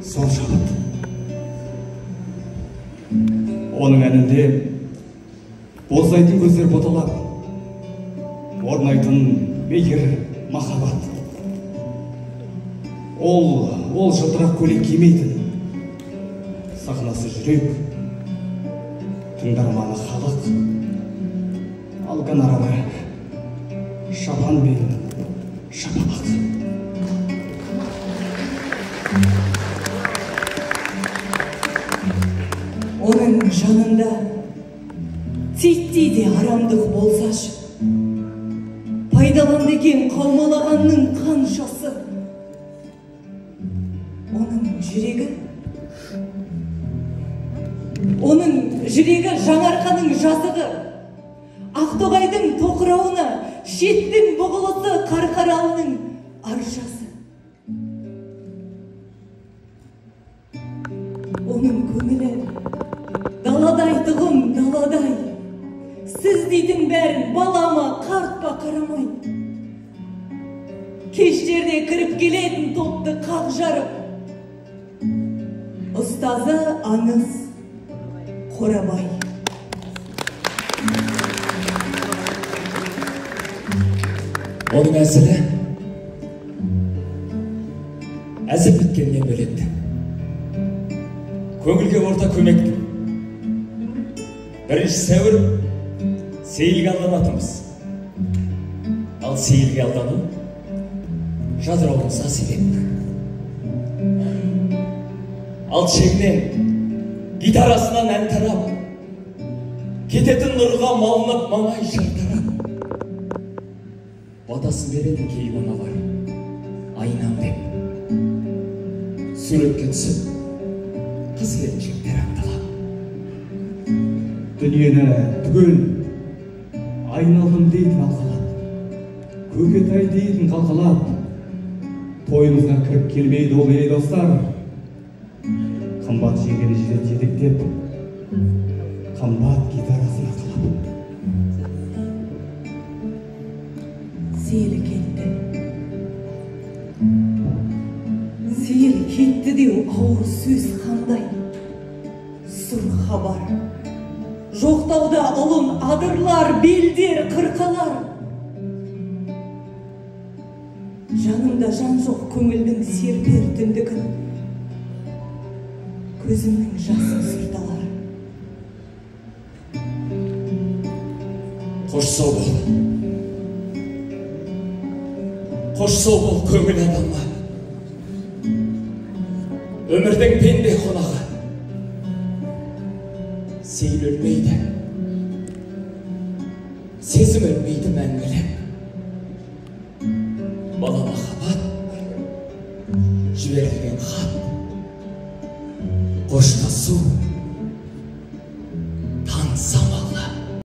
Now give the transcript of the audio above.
Сол шабыт. Оның әнінде боздайтын көздер боталап, орнайтын мейір махаббат. Ол жылтырақ көйлек кимейтін, сахнасы жүрек, тыңдарманы халық, ал гонорары шапан мен шапалақ. Оның жанында титтей де арамдық болсашы, пайдаланды екен қаумалағанның қаншасы. Оның жүрегі Жаңарқаның жазығы, Ақтоғайдың тоқырауына, шеттің бұғылысы, Қарқаралының аршасы. Оның көңілі даладай тұғын даладай, сіз дейтін бәрін балама, қарт па қарамай. Кештерде кіріп келетін топты қақ жарып, ұстазы аңыз Қорабай. Оның әзілі әзіл біткеннен бөлек, көңілге орта көмек. 1 сәуір сейілге алданатынбыз. Ал сейілге алдану жадырауымызға себеп. Ал шегінен гитарасынан ән тарап, кететін нұрға малынып маңай шартарап, батасын беретін кейуаналар айнам деп, суретке түсіп қыз келіншектер аңдалап. Дүниені түгел айналдым дейтін алқалап, көкетай дейтін қалқалап, тойымызға кіріп келмейді ол, ей достар. Қымбат жеңгені жетектеп, қымбат гитарасын арқалап. Сейіл кетті. Сейіл кетті деу ауыр сөз қандай, сұр хабар. Жоқтауда ұлын адырлар, белдер, қырқалар. Жанымда жан жоқ көңілдің серпер түндігін, көзімнің жасын сүрталар. Қош сау бол. Қош сау бол көңіл адамы, өмірдің пенде қонағы. Сейіл өлмейді, сезім өлмейді мәңгілік. Бала махаббат, жіберілген хат, қоштасу